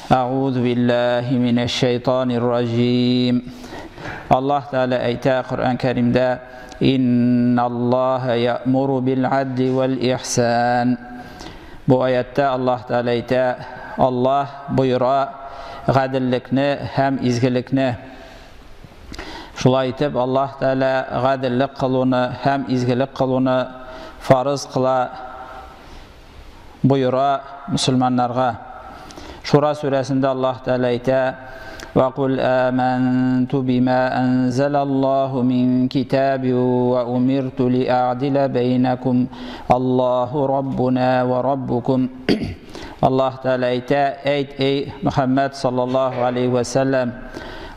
Әгъузу биллаһи минәш шайтанир раҗим. Аллаһ Тәгалә әйтә Коръән Кәримдә: Инналлаһа я'муру бил адли вәл ихсан. Бу аятта Аллаһ Тәгалә әйтә, Аллаһ боера гаделлекне һәм изгелекне. Шулай итеп, Аллаһ Тәгалә гаделлек кылуны һәм изгелек кылуны фарыз кыла, боера мөселманнарга. Шура сүрәсендә Аллаһ Тәгалә әйтә: "Ва кул аманту бима анзалаллаһу мин китаби ва умирту ли а'дила бәйнакум Аллаһу раббуна ва раббукум." Аллаһ Тәгалә әйтә: "Әйт, эй Мөхәммәд саллаллаһу алейхи ва сәлләм,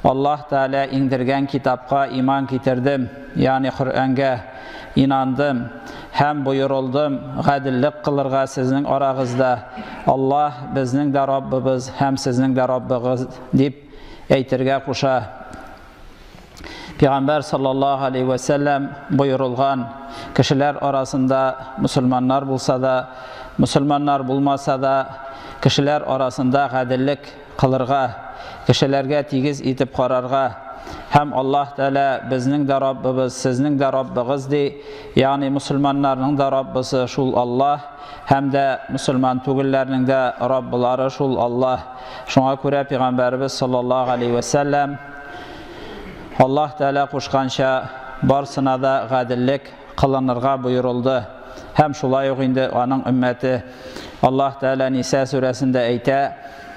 Аллаһ Тәгалә иңдергән китапка иман китердем, ягъни Коръәнгә инандым һәм боерылдым гаделлек кылырга сезнең арагызда. Аллаһ безнең дә Раббыбыз һәм сезнең дә Раббыгыз дип әйтергә куша. Пәйгамбәр саллаллаһу алейхи ва сәлләм боерылган кешеләр арасында мусульманнар булса да, мусульманнар булмаса да, кешеләр арасында гаделлек кылырга, кешеләргә тигез итеп карарга һәм Аллаһ Тәгалә безнең дә Раббыбыз, сезнең дә Раббыгыз ди, ягъни мусульманнарның да Раббысы шул Аллаһ һәм дә мусульман түгелләрнең дә Раббылары шул Аллаһ. Шуңа күрә Пәйгамбәребез саллаллаһу алейхи ва сәлләм Аллаһ Тәгалә кушканча барсына да гаделлек кылынырга боерылды. Һәм шулай ук инде аның өммәте. Аллаһ Тәгалә Ниса сүрәсендә әйтә: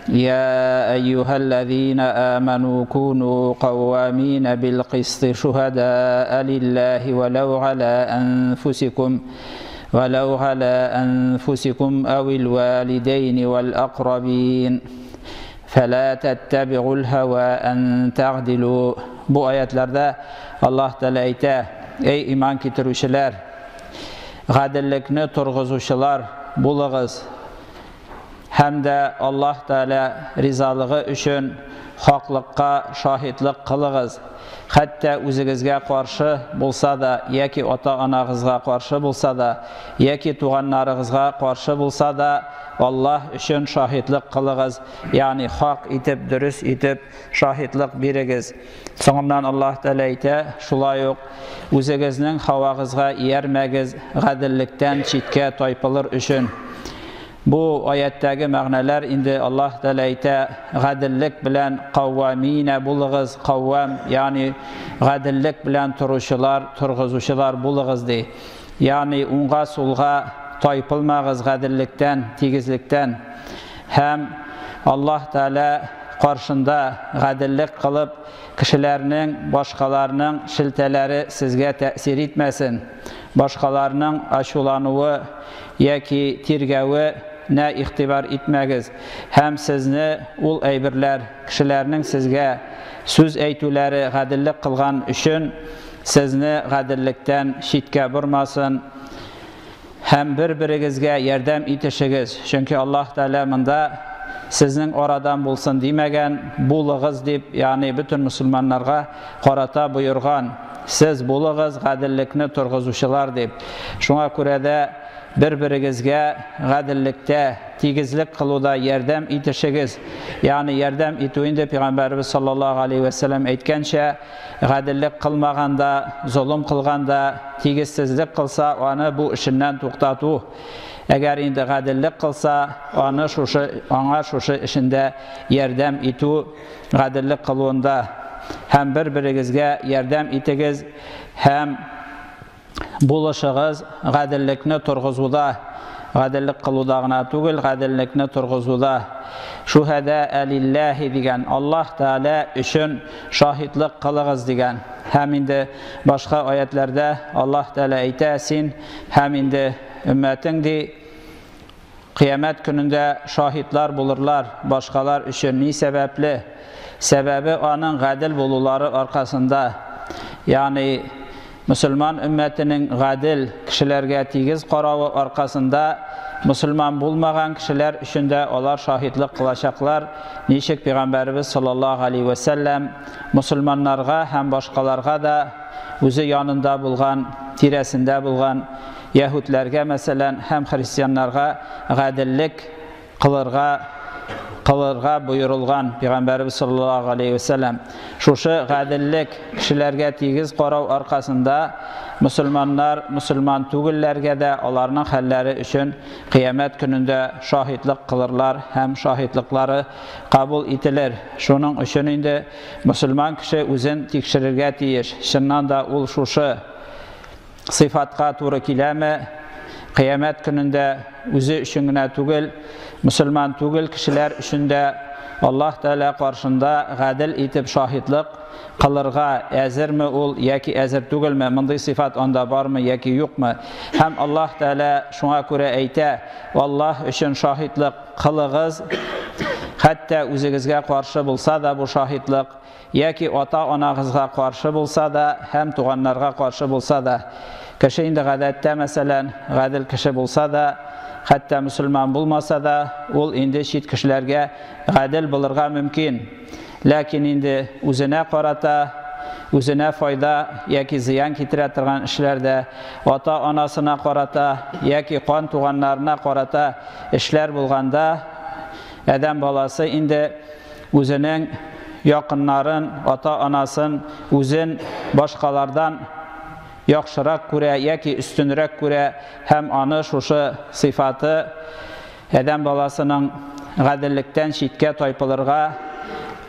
Я әйюһәлләзина аману куну каввамина бил кисти шухадаа лиллаһи валау ала анфусикум валау ала анфусикум авил валидейни вал акрабин фәлә тәттәбигул һава ан тәгъдилу. Бу аятларда Аллаһ Тәгалә әйтә: Эй иман китерүчеләр, гаделлекне торгызучылар булыгыз һәм дә Аллаһ Тәгалә ризалыгы өчен хаклыкка шаһитлык кылыгыз. Хәтта үзегезгә каршы булса да, яки ата-анагызга каршы булса да, яки туганнарыгызга каршы булса да, Аллаһ өчен шаһитлык кылыгыз, ягъни хак итеп, дөрес итеп шаһитлык бирегез. Соңыннан Аллаһ Тәгалә әйтә, шулай ук үзегезнең һавагызга иярмәгез, гаделлектән читкә тайпылыр өчен. Бу аяттәге мәгънәләр инде Аллаһ Тәгалә әйтә, гаделлек белән каввамина булыгыз, каввам, ягъни гаделлек белән торучылар, торгызучылар булыгыз ди. Ягъни уңга сулга тайпылмагыз гаделлектән, тигезлектән. Һәм Аллаһ Тәгалә каршында гаделлек кылып, кешеләрнең, башкаларның шелтәләре сезгә тәэсир итмәсен. Башкаларның ачулануы яки тиргәве нә игътибар итмәгез һәм сезне ул әйберләр, кешеләрнең сезгә сүз әйтүләре гаделлек кылган өчен сезне гаделлектән читкә бормасын һәм бер-берегезгә ярдәм итешегез, чөнки Аллаһ Тәгалә монда сезнең арадан булсын димәгән, булыгыз дип, ягъни бөтен мусульманнарга карата боерган. Сез булыгыз гаделлекне торгызучылар дип. Шуңа күрә дә бер-берегезгә гаделлектә, тигезлек кылуда ярдәм итешегез. Ягъни ярдәм итү инде Пәйгамбәребез саллаллаһу алейхи ва сәлләм әйткәнчә, гаделлек кылмаганда, золым кылганда, тигезсезлек кылса, аны бу эшеннән туктату. Әгәр инде гаделлек кылса, аны шушы аңа шушы эшендә ярдәм итү, гаделлек кылуында һәм бер-берегезгә ярдәм итегез һәм булышыгыз гаделлекне торгызуда, гаделлек кылуда гына түгел, гаделлекне торгызуда. Шухәдә әлилләһи дигән, Аллаһ Тәгалә өчен шаһитлык кылыгыз дигән. Һәм инде башка аятларда Аллаһ Тәгалә әйтә, син һәм инде өммәтең ди, Кыямәт көнендә шаһитлар булырлар башкалар өчен. Ни сәбәпле? Сәбәбе аның гадел булулары аркасында. Ягъни мөселман өммәтенең гадел, кешеләргә тигез каравы аркасында мөселман булмаган кешеләр өчен дә алар шаһитлык кылачаклар. Ничек Пәйгамбәребез саллаллаһу алейһи ва сәлләм мөселманнарга һәм башкаларга да үзе янында булган, тирәсендә булган яһүдләргә, мәсәлән, һәм христианнарга гаделлек кылырга кылырга боерылган Пәйгамбәребез саллаллаһу алейхи вәсәлләм. Шушы гаделлек, кешеләргә тигез карау аркасында мөселманнар мөселман түгелләргә дә аларның хәлләре өчен кыямәт көнендә шаһитлык кылырлар һәм шаһитлыклары кабул ителер. Шуның өчен инде мөселман кеше үзен тикшерергә тиеш. Чыннан да ул шушы сыйфатка туры киләме? Кыямәт көнендә үзе өчен генә түгел, мөселман түгел кешеләр өчен дә Аллаһ Тәгалә каршында гадел итеп шаһитлык кылырга әзерме ул яки әзер түгелме? Мондый сыйфат анда бармы яки юкмы? Һәм Аллаһ Тәгалә шуңа күрә әйтә: Аллаһ өчен шаһитлык кылыгыз, хәтта үзегезгә каршы булса да бу шаһитлык, яки ата-анагызга каршы булса да һәм туганнарга каршы булса да. Кеше инде гадәттә, мәсәлән, гадел кеше булса да, хәтта мөселман булмаса да, ул инде чит кешеләргә гадел булырга мөмкин. Ләкин инде үзенә карата, үзенә файда яки зыян китерә торган эшләрдә, ата-анасына карата яки кан туганнарына карата эшләр булганда, адәм баласы инде үзенең якыннарын, ата-анасын, үзен башкалардан яхшырак күрә яки өстенрәк күрә һәм аны шушы сыйфаты адәм баласының гаделлектән читкә тайпылырга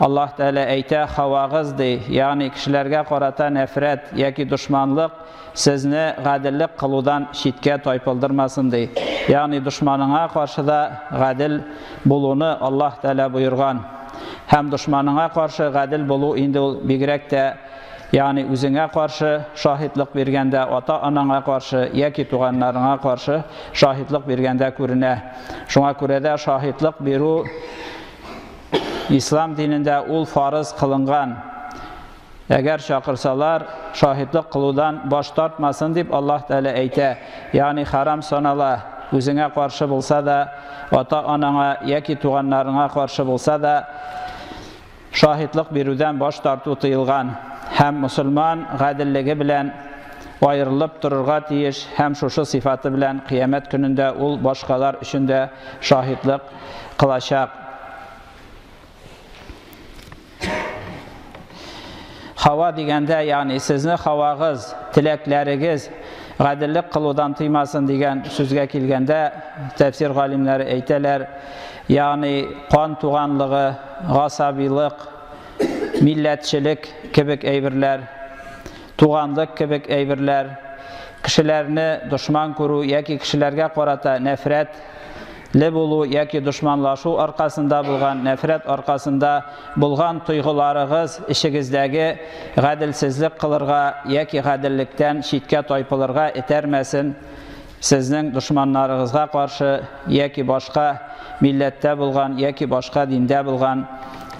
Аллаһ Тәгалә әйтә, хавагыз ди, ягъни кешеләргә карата нәфрәт яки дошманлык сезне гаделлек кылудан читкә тайпылдырмасын ди. Ягъни дошманыңа каршы да гадел булуны Аллаһ Тәгалә боерган. Һәм дошманыңа каршы гадел булу инде ул бигрәк тә, ягъни үзеңә каршы шаһитлык биргәндә, ата-анаңа каршы яки туганнарыңа каршы шаһитлык биргәндә күренә. Шуңа күрә дә шаһитлык бирү ислам динендә ул фарыз кылынган. Әгәр чакырсалар, шаһитлык кылудан баш тартмасын дип Аллаһ Тәгалә әйтә. Ягъни харам санала, үзеңә каршы булса да, ата-анаңа яки туганнарыңа каршы булса да, шаһитлык бирүдән баш тарту тыелган. Һәм мөселман гаделлеге белән аерылып торырга тиеш һәм шушы сыйфаты белән кыямәт көнендә ул башкалар өчен дә шаһитлык кылачак. Хава дигәндә, ягъни сезне хавагыз, теләкләрегез гаделлек кылудан тыймасын дигән сүзгә килгәндә, тәфсир галимнәре әйтәләр, ягъни кан туганлыгы, гасабилык, милләтчелек кебек әйберләр, туганлык кебек әйберләр, кешеләрне дошман күрү яки кешеләргә карата нәфрәт ле булу яки дошманлашу аркасында булган, нәфрәт аркасында булган тойгыларыгыз эчегездәге гаделсезлек кылырга яки гаделлектән читкә тайпылырга этәрмәсен сезнең дошманнарыгызга каршы яки башка милләттә булган яки башка диндә булган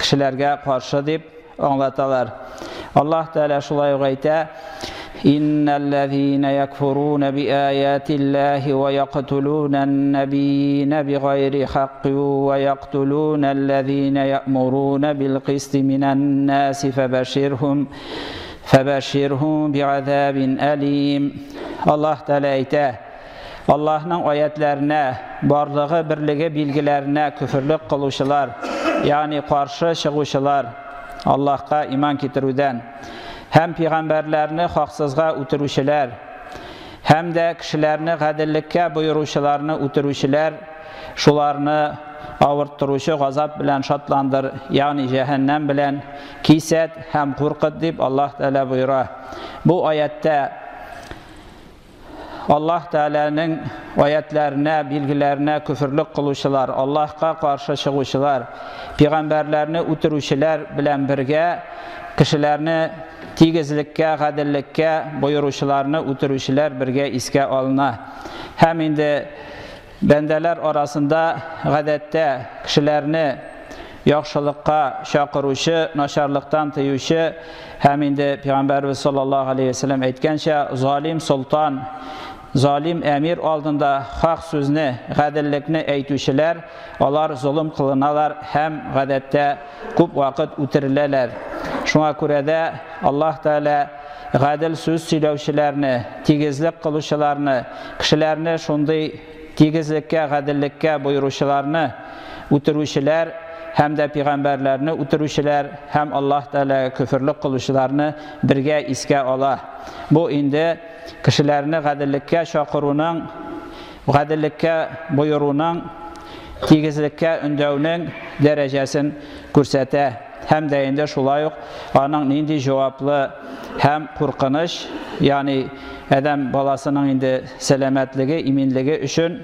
кешеләргә каршы дип аңлаталар. Аллаһ Тәгалә шулай ук әйтә: Иннәлләзина якфуруна биаятиллаһи ва яктулунан набийна бигайри хакки ва яктулуналлазина я'муруна бил кисти минан наси фабаширхум фабаширхум биазабин алим. Аллаһ Тәгалә әйтә: Аллаһның аятларына, барлыгы, берлеге билгеләренә күферлек кылучылар, ягъни каршы чыгучылар Аллаһка иман китерүдән һәм пәйгамбәрләрне хаксызга үтерүчеләр һәм дә кешеләрне гаделлеккә боеручыларны үтерүчеләр, шуларны авырттыручы газап белән шатландыр, ягъни җәһәннәм белән кисәт һәм куркыт дип Аллаһ Тәгалә боера. Бу аяттә Аллаһ Тәгаләнең аятларына, билгеләренә күферлек кылучылар, Аллаһка каршы чыгучылар, пәйгамбәрләрне үтерүчеләр белән бергә кешеләрне тигезлеккә, гаделлеккә боеручыларны үтерүчеләр бергә искә алына. Һәм инде бәндәләр арасында гадәттә кешеләрне яхшылыкка чакыручы, начарлыктан тыючы һәм инде Пәйгамбәрбез саллаллаһу алейһи ва сәлләм әйткәнчә, залим солтан, залим әмир алдында хак сүзне, гаделлекне әйтүчеләр, алар золым кылыналар һәм гадәттә күп вакыт үтереләләр. Шуңа күрә дә Аллаһ Тәгалә гадел сүз сөйләүчеләрне, тигезлек кылучыларны, кешеләрне шундый тигезлеккә, гаделлеккә боеручыларны үтерүчеләр һәм дә пәйгамбәрләрне үтерүчеләр һәм Аллаһ Тәгаләгә көферлек кылучыларны бергә искә ала. Бу инде кешеләрне гаделлеккә чакыруның, гаделлеккә боеруның, тигезлеккә өндәүнең дәрәҗәсен күрсәтә. Һәм дә инде шулай ук аның нинди җаваплы һәм куркыныч, ягъни адәм баласының инде сәламәтлеге, иминлеге өчен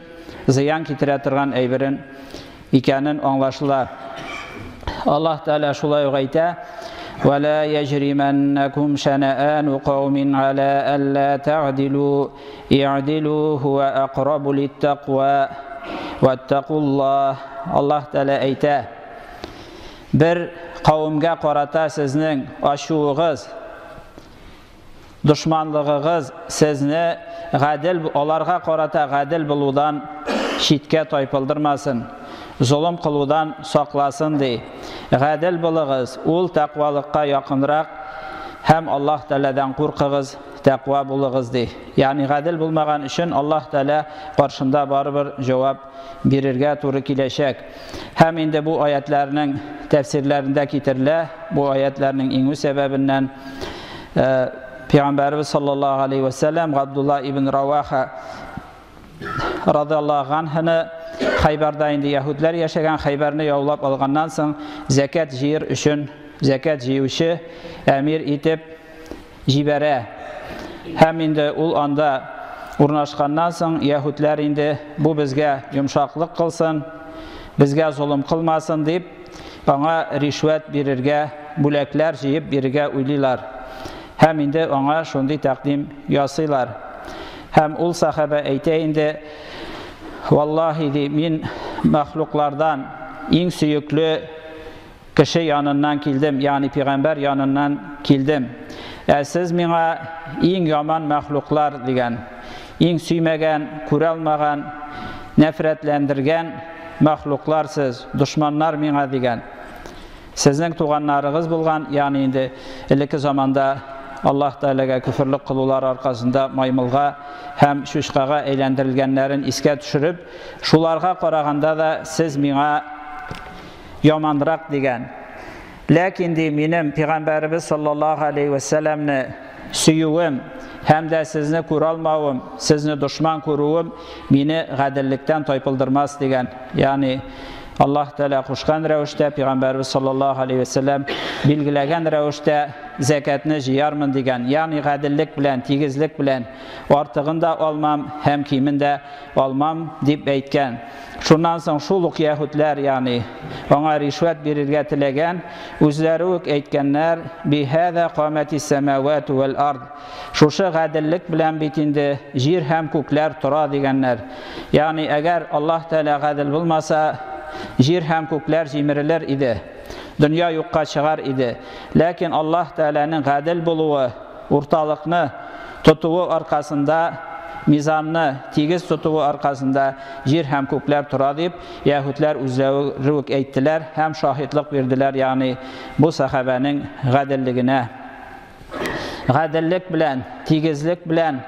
зыян китерә торган әйберен икәнен аңлашыла. Аллаһ Тәгалә шулай ук әйтә: "Ва ла яҗриманнакум шанаан каумин ала алла та'дилу, i'дилу хуа акрабу литтаква, ваттакуллаһ." Аллаһ Тәгалә әйтә: бер кавемгә карата сезнең ачуыгыз, дошманлыгыгыз сезне гадел, аларга карата гадел булудан читкә тайпылдырмасын, золым кылудан сакласын, ди. Гадел булыгыз, ул тәкъвалыкка якынрак, һәм Аллаһ Тәгаләдән куркыгыз, тәкъва булыгыз, ди. Ягъни гадел булмаган өчен Аллаһ Тәгалә каршында барыбер җавап бирергә туры киләчәк. Һәм инде бу аятларның тәфсирләрендә китерелә, бу аятларның иңү сәбәбеннән Пәйгамбәрбез саллаллаһу алейхи ва сәлләм Габдулла ибн Раваха радиаллаһу анһуны Хайбарда инде яһүдләр яшәгән Хайбарны яулап алганнан соң зәкят җыер өчен зәкят җыючы әмир итеп җибәрә. Һәм инде ул анда урнашканнан соң яһүдләр инде бу безгә йомшаклык кылсын, безгә золым кылмасын дип аңа ришвәт бирергә, бүләкләр җыеп бирергә уйлыйлар. Һәм инде аңа шундый тәкъдим ясыйлар. Һәм ул сахаба әйтә инде: "Валлаһи, ди, мин мәхлуклардан иң сөекле кеше яныннан килдем, ягъни пәйгамбәр яныннан килдем. Ә сез миңа иң яман мәхлуклар дигән, иң сөймәгән, күрә алмаган, нәфрәтләндергән мәхлуклар сез, дошманнар миңа дигән. Сезнең туганнарыгыз булган, ягъни инде элекке заманда Аллаһ Тәгаләгә көферлек кылулар аркасында маймылга һәм чучкага әйләндерелгәннәрен искә төшереп, шуларга караганда да сез миңа яманрак дигән. Ләкин ди, минем пәйгамбәребез саллаллаһу алейхи ва сәлләмне сөюем һәм дә сезне күрә алмавым, сезне дошман күрүем мине гаделлектән тайпылдырмас дигән. Ягъни Аллаһ Тәгалә кушкан рәвештә, пәйгамбәребез саллаллаһу алейхи ва сәлләм билгеләгән рәвештә зәкәтне җыярмын дигән. Ягъни гаделлек белән, тигезлек белән, артыгын да алмам һәм кимен дә алмам дип әйткән. Шуннан соң шул ук яһүдләр, ягъни аңа ришвәт бирергә теләгән, үзләре үк әйткәннәр: "Бихаза каматис самавату вал ард." Шушы гаделлек белән бит инде җир һәм күкләр тора дигәннәр. Ягъни әгәр Аллаһ Тәгалә гадел булмаса, җир һәм күкләр җимерелер иде. Дөнья юкка чыгар иде. Ләкин Аллаһ Тәгаләнең гадел булуы, урталыкны тотуы аркасында, мизанны тигез тотуы аркасында җир һәм күкләр тора дип, яһүдләр үзләре үк әйттеләр һәм шаһитлык бирделәр, ягъни бу сахабәнең гаделлегенә. Гаделлек белән, тигезлек белән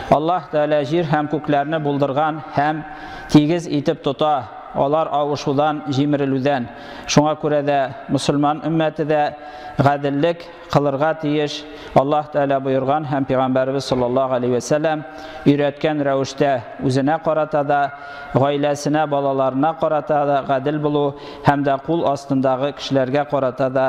Аллаһ Тәгалә җир һәм күкләрне булдырган һәм тигез итеп тота, алар авышудан, җимерелүдән. Шуңа күрә дә мусульман өммәте дә гаделлек кылырга тиеш, Аллаһ Тәгалә боерган һәм Пәйгамбәребез саллаллаһу алейхи ва сәлләм өйрәткән рәвештә үзенә карата да, гаиләсенә, балаларына карата да гадел булу һәм дә кул астындагы кешеләргә карата да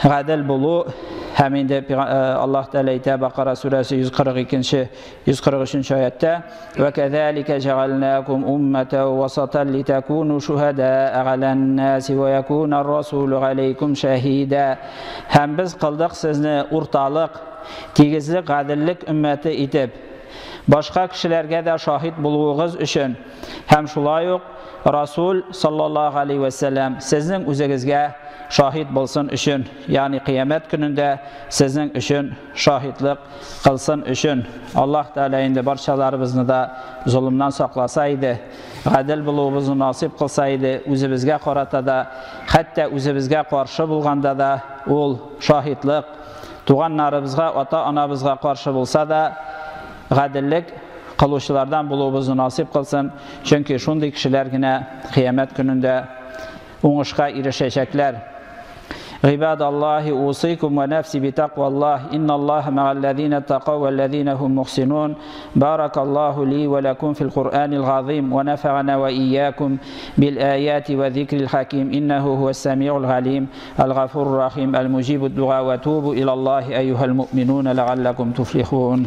гадел булу. Һәм инде Аллаһ Тәгалә әйтә Бакара сүрәсе 142 143 аятта: "Ва казалика җәгалнакум умматан васатан литакуну шухадаа галан-наси ва якуна ар-расулу алейкум шахида." Һәм без кылдык сезне урталык, тигезлек, гаделлек өммәте итеп, башка кешеләргә дә шаһит булуыгыз өчен, һәм шулай ук Расул саллаллаһу алейхи ва сәлләм сезнең үзегезгә шаһит булсын өчен, ягъни кыямәт көнендә сезнең өчен шаһитлык кылсын өчен. Аллаһ Тәгалә инде барчаларыбызны да золымнан сакласа иде, гадел булуыбызны насыйп кылса иде, үзебезгә карата да, хәтта үзебезгә каршы булганда да ул шаһитлык, туганнарыбызга, ата-анабызга каршы булса да, гаделлек кылучылардан булуыбызны насыйп кылсын, чөнки шундый кешеләр генә кыямәт көнендә уңышка ирешәчәкләр. عباد الله أوصيكم ونفسي بتقوى الله إن الله مع الذين اتقوا والذين هم محسنون. بارك الله لي ولكم في القرآن العظيم ونفعنا وإياكم بالآيات وذكر الحكيم إنه هو السميع العليم الغفور الرحيم المجيب الدعاء. وتوبوا إلى الله أيها المؤمنون لعلكم تفلحون.